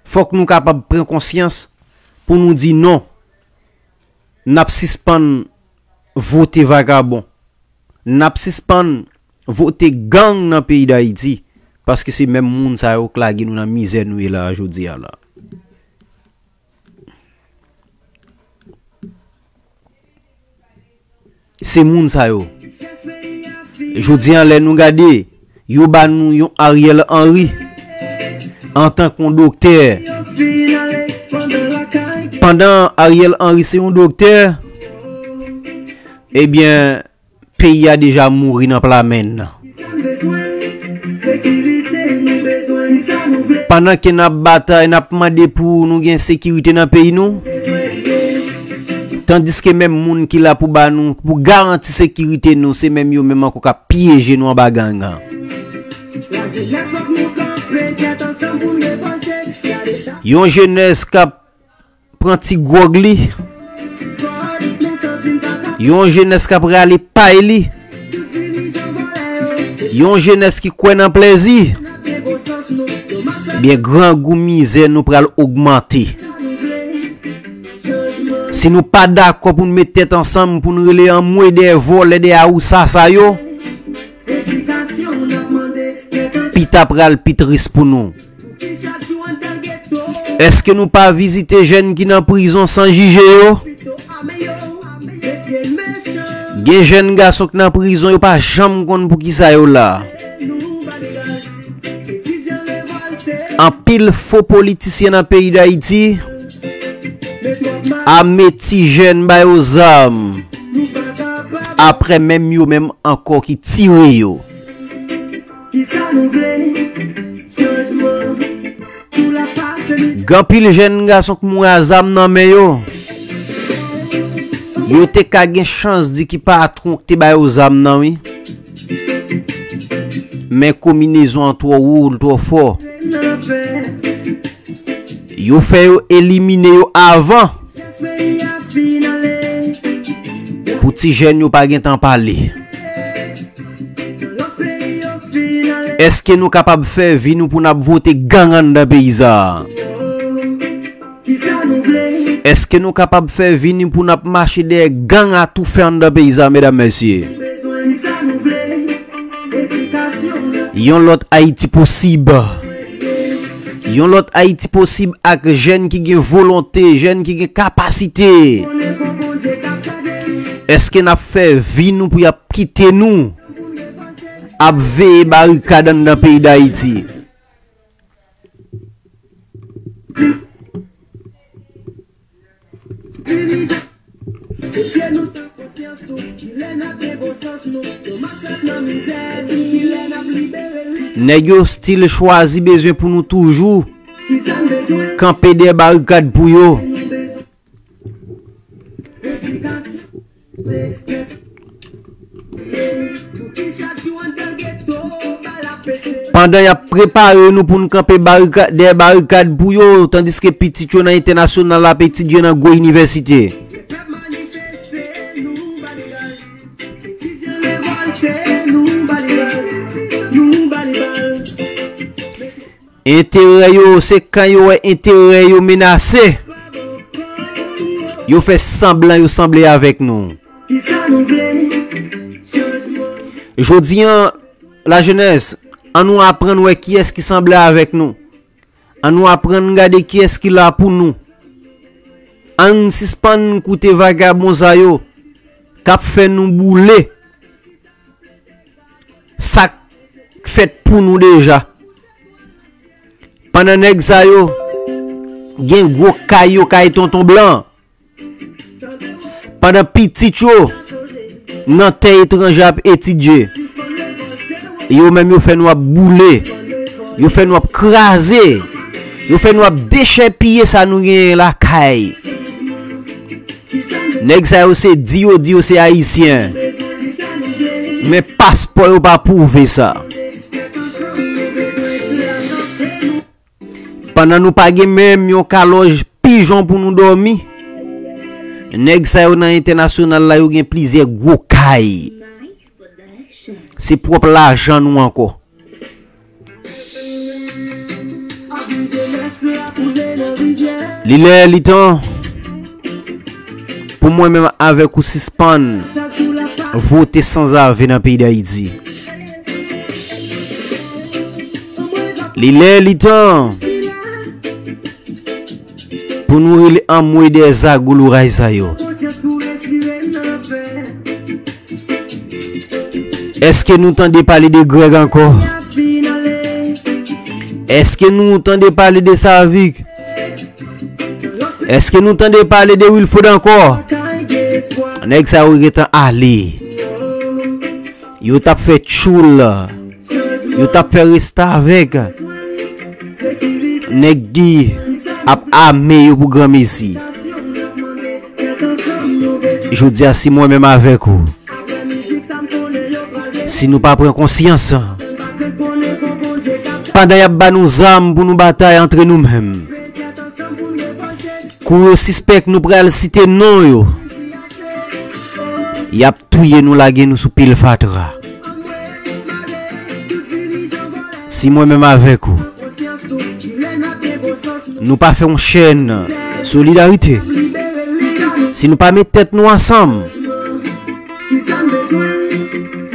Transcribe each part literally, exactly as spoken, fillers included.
Fòk nou kapab pran konsyans pou nou di non. N ap sispann vote vagabon. N ap sispann vote gang nan peyi Dayiti, paske se menm moun sa yo k lage nou nan mizè nou ye la a jodi a la. Se moun sa yo. Jodi a, lè nou gade, yo ba nou yon Ariel Henry antanke yon doktè. Pandan Ariel Henry se yon doktè, ebyen, peyi a deja mouri nan pla men l. Pandan ke n ap batay, n ap mande pou nou gen sekirite nan peyi nou, tandiske menm moun ki la pou ba nou, pou garanti sekirite nou, se menm yo menm ankò k ap pyeje nou anba gang an. Yon jenès k ap pran ti gwòg li. Yon jenès k ap rale pay li. Yon jenès ki kwè nan plèzi. Byen, grangou mizè nou pral ogmante. Si nou pa dakò pou n met tèt ansanm, pou n rele anmwe dèyè vòlè, dèyè awousa sa yo, pita pral pi tris pou nou. Èske nou pa vizite jèn ki nan prizon san jije yo? Gen jèn gason ki nan prizon, yo pa janm konn poukisa yo la. Anpil fo politisyen nan peyi Dayiti ame ti jèn, ba yo zam. Apre menm yo menm ankò ki tire yo. Kisa nou vle? Chanjman. Gen anpil jèn gason k mouri a zam nan men yo. Yo te ka gen chans di ki patwon k te ba yo zam nan, wi. Men konbinezon an twò wo, l twò fò. Yo fè yo elimine yo avan. Pou ti jèn yo pa gentan pale. Èske nou kapab fè vi nou pou n ap vote gang anndan peyi sa a? Èske nou kapab fè vi nou pou n ap mache dèyè gang a tou fè anndan peyi sa a, medam, mesye? Yon lòt Ayiti posib. Yon lòt Ayiti posib ak jèn ki gen volonte, jèn ki gen kapasite. Èske n ap fè vi nou pou y ap kite nou ap veye barikad anndan peyi Dayiti? Nèg yo still chwazi bezwen pou nou toujou kanpe dèyè barikad pou yo. Pandan y ap prepare nou pou n kanpe barika-, dèyè barikad pou yo, tandiske pitit yo nan entènasyonal ap etidye nan gwo inivèsite. Enterè yo, se kan yo wè enterè yo menase, yo fè sanblan yo sanble avèk nou. Jodi a, lajenès, ann nou aprann wè kiyès ki sanble avèk nou. Ann nou aprann gade kiyès ki la pou nou. Ann sispann koute vagabon sa yo k ap fè nou boule sa k fèt pou nou deja. Pandan nèg sa yo gen gwo kay yo, kay tonton blan, pandan pitit yo nan tè etranje ap etidye, yo menm yo fè nou ap boule, yo fè nou ap kraze, yo fè nou ap dechèpiye sa nou genyen lakay. Nèg sa yo se di yo di yo se ayisyen, men paspò yo pa pwouve sa. Pandan nou pa gen menm yon kalòj pijon pou nou dòmi, nèg sa yo nan entènasyonal la, yo gen plizyè gwo kay. Se pwòp lajan nou ankò. Li lè, li tan pou mwen menm avèk ou sispann vote sanzave nan peyi Dayiti. Li lè, li tan pou nou rele anmwe dèyè zago loray sa yo. Èske nou tande pale de Grèg ankò? Èske nou tande pale de Savik? Èske nou tande pale de Wilford ankò? Nèg sa yo gentan ale. Yo t ap fè tchoul. Yo t ap fè restavèk. Nèg ki ap ame yo pou granmesi. Jodi a, si mwen menm avèk ou, si nou pa pran konsyans, pandan y ap ba nou zam pou nou batay antre nou menm, kou yo sispèk nou pral site non yo, y ap touye nou, lage nou sou pil fatra. Si mwen menm avèk ou, nou pa fè yon chèn solidarite, si nou pa met tèt nou ansanm,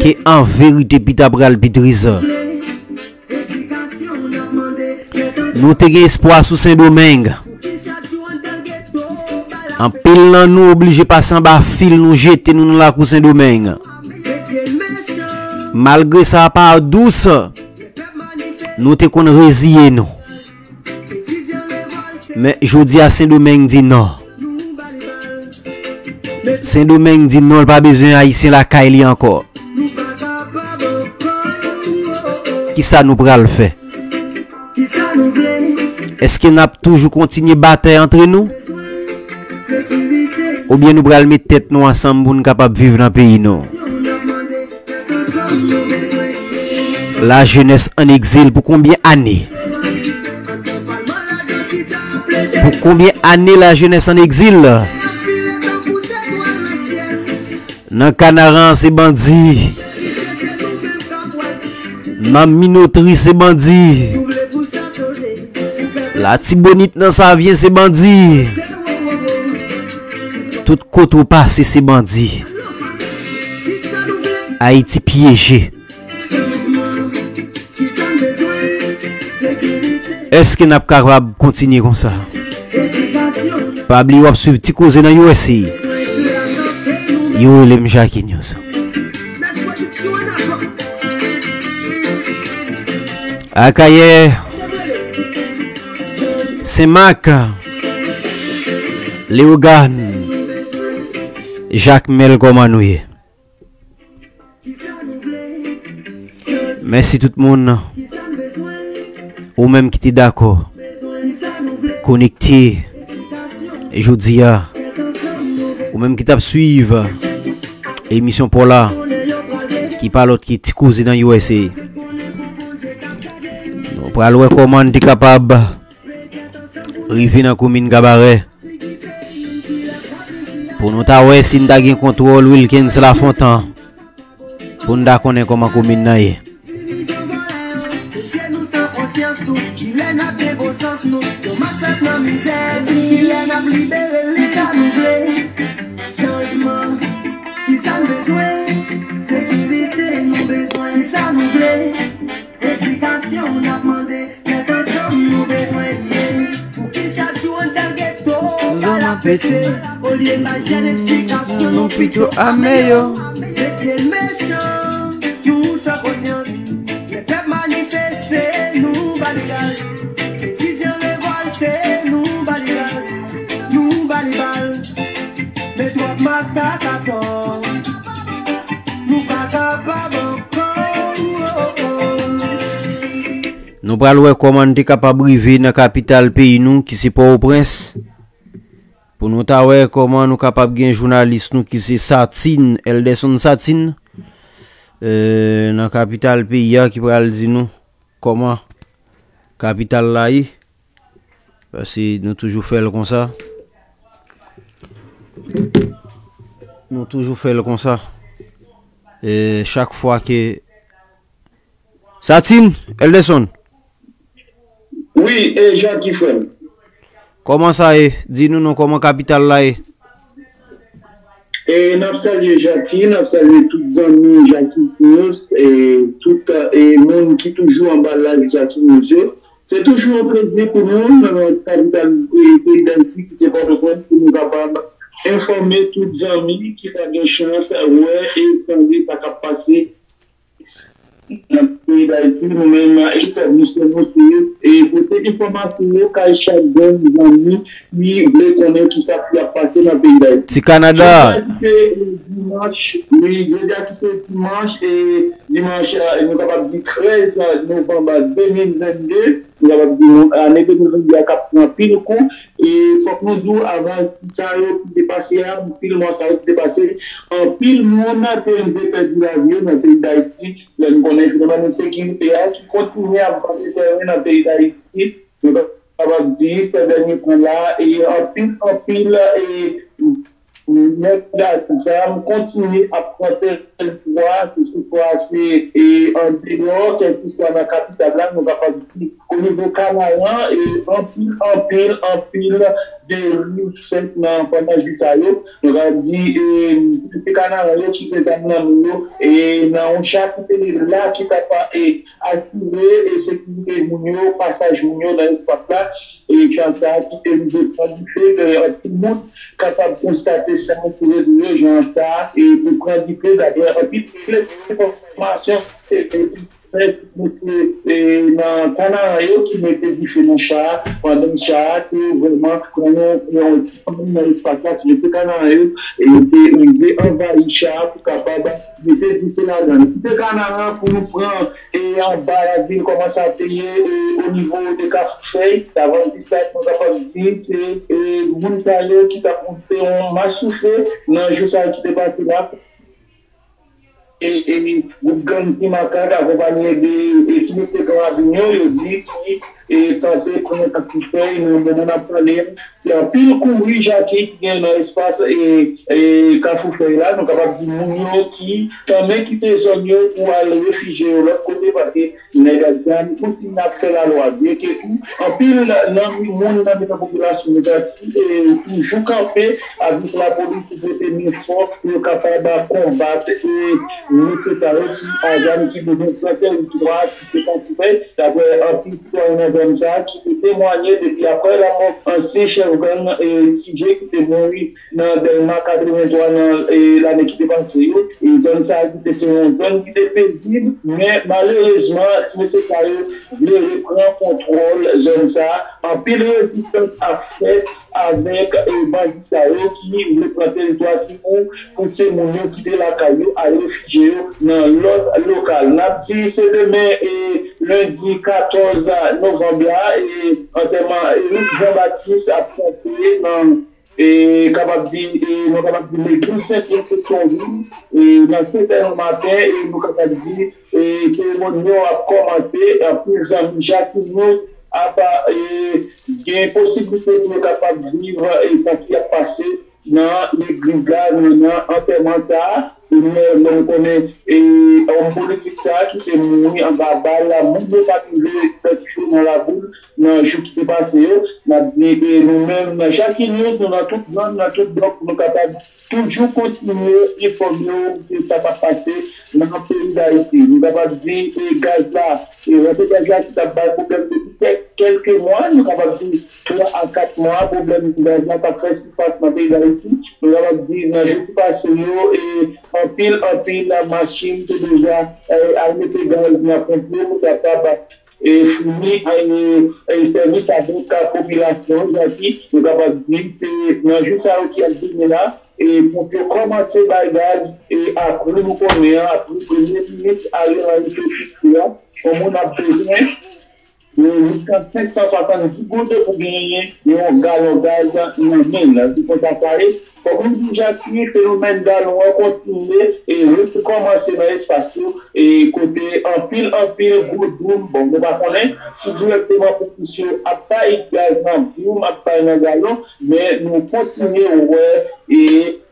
ke an verite pita pral pi tris. Nou te gen espwa sou Sendomeng. Anpil nan nou oblije pase anba fil nou jete nou nan lakou Sendomeng. Malgre sa pa dous, nou te konn reziye nou. Men jodi a Sendomeng di non. Sendomeng di non, l pa bezwen Ayisyen lakay li ankò. Kisa nou pral fè? Èske n ap toujou kontinye batay antre nou? Oubyen nou pral met tèt nou ansanm pou n kapab viv nan peyi nou? La jeunesse en exil pou konbyen ane? Pou konbyen ane la jeunesse en exil? Nan Kanaran se bandi. Nan Minotri se bandi. Latibonit nan Savyen se bandi. Tout kote w pase se bandi. Ayiti pyeje. Èske n ap kapab kontinye konsa? Pa bliye w ap swiv Ti Koze nan U S A. Yo rele m Jackie News. Akayè, Senmak, Leyogàn, Jakmèl, kòman nou ye? Mèsi tout moun. Ou menm ki te dakò konekte jodi a, ou menm ki t ap swiv emisyon pa w la, ki pa lòt ki Ti Koze nan U S A. Nou pral wè kòman n te kapab rive nan komin Kabarè. Pou nou ta wè si n ta gen kontwòl Wilkens Lafontan, pou n ta konnen kòman komin nan ye. Chanjman, kisa n bezwen? Sekirite nou bezwen. Kisa nou vle? Edikasyon n ap mande. Tèt ansanm nou bezwen ye. Pou ki chak jou ann dan geto, kal ap pete? Olye n ba jèn edikasyon, nou pito ame yo. Mesye mechan, nou san konsyans. Lè pèp manifeste, nou ba li gaz. Etidyan revòlte, nou ba li gaz. Nou ba li bal. Men twòp masak atò. Nou pa kapab ankò. Nou pral wè kòman n te kapab rive nan kapital peyi nou, ki se Pòtoprens, pou nou ta wè kòman nou kapab gen jounalis nou ki se Satin, Elderson Satin, eh, nan kapital peyi a, ki pral di nou kòman kapital la ye. Paske nou toujou fè l konsa. Nou toujou fè l konsa. E chak fwa ke Satin, Elderson. Wi, e Jackie frè m. Kòman sa ye? Di nou non, kòman kapital la ye? E n ap salye Jackie, n ap salye tout zanmi Jackie News, e tout e moun ki toujou anba live Jackie News yo. Se toujou yon plezi pou nou nan kapital e peyi Dayiti ki se Pòtoprens pou nou kapab enfòme tout zanmi ki pa gen chans wè e tande sa k ap pase nan peyi Dayiti. Nou menm e sèvis nou se e pote enfòmasyon yo kay chak grenn zanmi ki vle konnen kisa ki ap pase nan peyi Dayiti. Ti Kanada. Jodi a ki se dimanch, wi, jodi a ki se dimanch, e dimanch, e, nou kapab di trèz novanm de mil vennde, nou kapab di nou, ane de mil vennde a k ap pran pil kou, e fòk nou di w, avan sa yo ki te pase a, anpil mwa sa yo ki te pase, anpil moun te rive pèdi lavi yo nan peyi Dayiti, lè n konnen fenomèn ensekirite a ki kontinye ap vale tèren nan peyi Dayiti, nou kapab di, se dènye tan la, e anpil, anpil, e nèg ak zam kontinye ap pran tèritwa, keseswa se e andeyò, kèlkeswa nan kapital la, nou kapab di o nivo Kanaran, e anpil, anpil, anpil deriv fèt nan pandan jou sa yo. Nou kapab di e se Kanaran yo ki gen zam nan men yo, e nan yon cha ki te la ki t ap e asire e sekirite moun yo, pasaj moun yo nan espas la, e jan sa a ki te rive pran dife, ke anpil moun kapab konstate sa sou rezo yo, jan sa a e te pran dife, daprè anpil enfòmasyon e, e, e, e, nan Kanaran yo ki mete dife nan cha a, pandan cha a te vrèman pran yon, yon ti fanm nan espas la, ti mesye Kanaran yo, e yo te rive anvayi cha a pou kapab mete dife ladan l. Kite Kanaran pou nou pran e anba lavil, kòman sa te ye e o nivo de Kafou Fèy, Lavandislat, nou kapab di, se e moun sa yo ki t ap monte yon masoufle nan jou sa yo ki te pase la. E, e gwoup gang Ti Makak akonpanye de e ti mesye karabinye yo, yo di ki e tante pran Kafou Fèy nan moman n ap pale a. Se anpil kouri Jackie ki gen nan espas e, e Kafou Fèy la. Nou kapab di moun yo ki tanmen kite zòn yo pou al refijye yo lòt kote, paske nèg ak zam kontinye ap fè lalwa. Byenke tou, anpil nan moun nan mitan popilasyon yo, e toujou kanpe avèk lapolis pou pote men fò pou yo kapab konbat e mesye sa yo ki a zam, ki bezwen pran tèritwa ki te konkipe, daprè anpil sitwayen nan zòn sa a ki te temwaye depi aprè lanmò ansyen chèf gang e Ti Je ki te mouri nan Dèlma katrevenntwa nan e lane ki te pase yo. E zòn sa a ki te se yon zòn ki te pezib, men malerezman, ti mesye sa yo vle repran kontwòl zòn sa a. Anpil rezistans ap fèt avèk e bandi sa yo ki vle pran tèritwa ki pou pouse moun yo kite lakay yo, al refijye yo nan lòt lokal. N ap di se demen e lendi katòz novanm la, e antèman Eric Jean Baptiste ap fèt nan e kapab di, e nou kapab di legliz Sen Pyè Petyonvil, e nan senk è nan maten, e nou kapab di e seremoni yo ap kòmanse. Anpil zanmi Jackie News ap e gen posiblite pou yo kapab viv e sa ki ap pase nan legliz la, nan, nan antèman sa a. E nou, nou konnen e òm politik sa a ki te mouri anba bal, moun yo pa t rive idantifye nan laboul nan jou ki te pase yo. N ap di e nou menm nan Jackie News, nou nan tout zòn, nan tout blòk, nou kapab toujou kontinye enfòme w de sa k ap pase nan peyi Dayiti. Nou kapab di e gaz la, e rantre gaz la ki t ap bay pwoblèm depi kèk, kèlke mwa, nou kapab di twa a kat mwa, pwoblèm gaz la t ap fè sifas nan peyi Dayiti. Nou kapab di nan jou ki pase yo, e anpil, anpil machin te deja e al mete gaz nan ponp yo pou kapab e founi e, e sèvis avèk popilasyon an, ki nou kapab di se nan jou sa yo ki ap vini la, e pou yo kòmanse bay gaz, e a pri nou konnen an, a pri premye minis Ariel Henry te fikse a, yon moun ap bezwen e jiska senk san swasanndis goud pou genyen yon galon gaz nan men l. Se konsa sa ye. Fòk nou di Jackie, fenomèn galon an kontinye e rekòmanse nan espas yo, e kote anpil, anpil gwo dwoum, bon, nou pa konnen si dirèkteman polis yo ap bay gaz nan dwoum, ap bay nan galon, men nou kontinye wè e,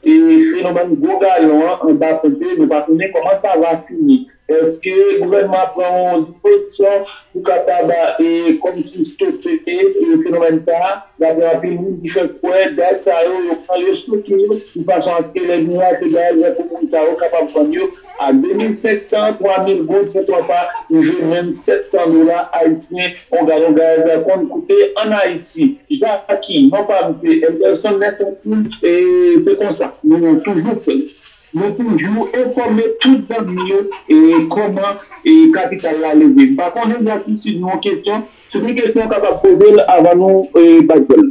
e fenomèn gwo galon an anba ponpe, nou pa konnen kòman sa va fini. Èske gouvènman ap pran yon dispozisyon pou kapab, e, kòmsi stope, e, fenomèn sa a? Gade anpil moun ki fè kwè gaz sa yo, yo pran, yo stoke yo, yon fason aske lè vini a, se gaz pou moun sa yo kapab vann yo a de mil senk san, twa mil goud, poukwa pa rive menm sèt san dola ayisyen, yon galon gaz konn koute ann Ayiti. Jackie, non pa m se Elderson Nèsantin, e se konsa, nou toujou fè. Nou toujou enfòme tout zanmi yo e kòman e kapital la leve. M pa konnen Jackie si gen yon kesyon. Si w gen kesyon, w kapab poze l avan nou e bay bòl.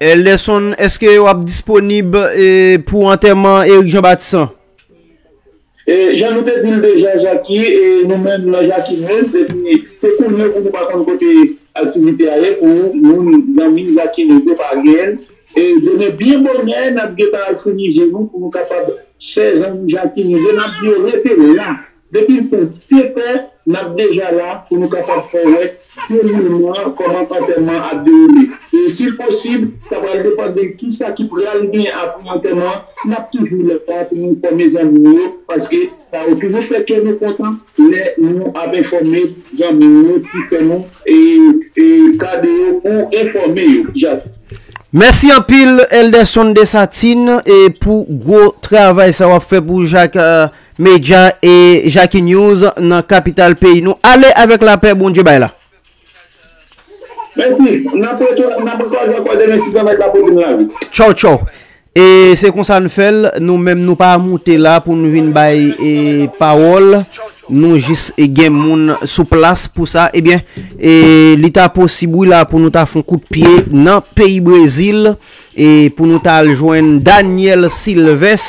Elderson, èske w ap disponib e pou antèman Eric Jean Baptiste lan? E jan nou te di l deja, Jackie, e nou menm nan Jackie News, epi se kounye pou nou pa konn kote aktivite a ye, pou moun zanmi Jackie News yo pa genyen l. E demen byen bonè, n ap gentan al founi je nou pou nou kapab fè zanmi Jackie News yo, n ap di yo rete la. Depi l fè sèt è, n ap deja la pou nou kapab fè w wè dewoulman kòman antèman ap dewoule. E si l posib, sa pral depann de kisa ki pral gen apre antèman. N ap toujou la pou nou enfòme zanmi nou yo, paske sa yo toujou fè kè nou kontan lè nou ap enfòme zanmi nou yo ki fè nou e, e kado yo pou enfòme yo. Jacques. Mèsi anpil, Elderson Desatine, e pou gwo travay sa w ap fè pou Jak, e, Media e Jackie News nan kapital peyi nou. Ale avèk lapè Bondye bay la. Mèsi. N ap retwouve, n ap kwaze ankò demen si Granmèt la pote n lavi. Tchaw, tchaw. E se konsa n fè l, nou menm nou pa moute la pou nou vin bay e pawòl. Nou jis e gen moun sou plas pou sa. Ebyen, e li ta posib wi la pou nou ta fè yon kout pye nan peyi Brezil e pou nou ta al jwenn Daniel Silvès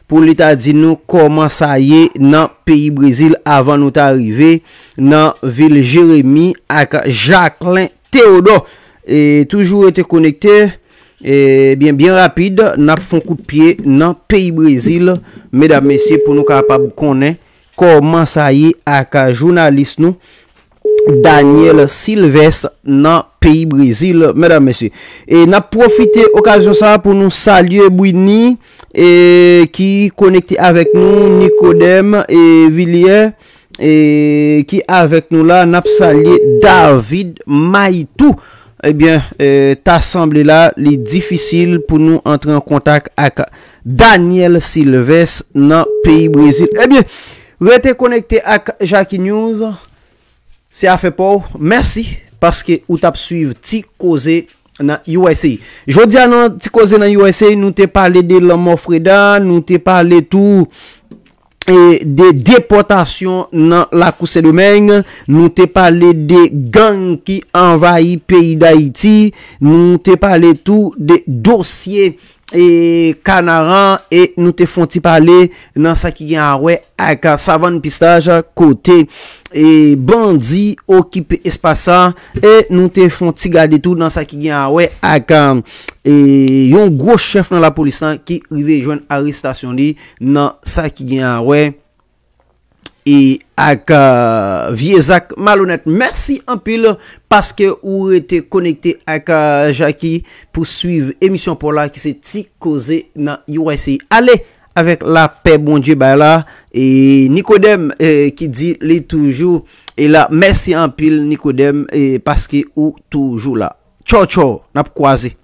pou li ta di nou kòman sa ye nan peyi Brezil avan nou ta rive nan vil Jeremi ak Jacquelin Théodore. E toujou rete konekte. Ebyen, byen rapid, n ap fè yon kout pye nan peyi Brezil, medam, mesye, pou nou kapab konnen kòman sa ye ak jounalis nou, Daniel Silvès, nan peyi Brezil, medam, mesye. E n ap pwofite okazyon sa a pou nou salye Brini, e ki konekte avèk nou, Nikodèm e Villiers, e ki avèk nou la, n ap salye David Mayitou. Ebyen, e, ta sanble la, li difisil pou nou antre an kontak ak Daniel Silvès nan peyi Brezil. Ebyen, rete konekte ak Jackie News. Se afè pa w. Mèsi paske ou t ap swiv Ti Koze nan U S A. Jodi a nan Ti Koze nan U S A, nou te pale de lanmò Freda, nou te pale tou e de depòtasyon nan Lakou Sendomeng, nou te pale de gang ki anvayi peyi Dayiti, nou te pale tou de dosye e Kanaran, e nou te fè yon ti pale nan sa ki gen a wè ak Savann Pistaj, kote e bandi okipe espas sa, e nou te fè yon ti gade tou nan sa ki gen a wè ak e yon gwo chèf nan lapolis lan ki rive jwenn arestasyon li nan sa ki gen a wè e ak, e, vye zak malonèt. Mèsi anpil paske ou rete konekte ak, e, Jackie pou swiv emisyon pa w la ki se Ti Koze nan U S A. Ale avèk lapè Bondye bay la. E Nikodèm, e, ki di li toujou e la. Mèsi anpil, Nikodèm, e, paske ou toujou la. Tchaw, tchaw, n ap kwaze.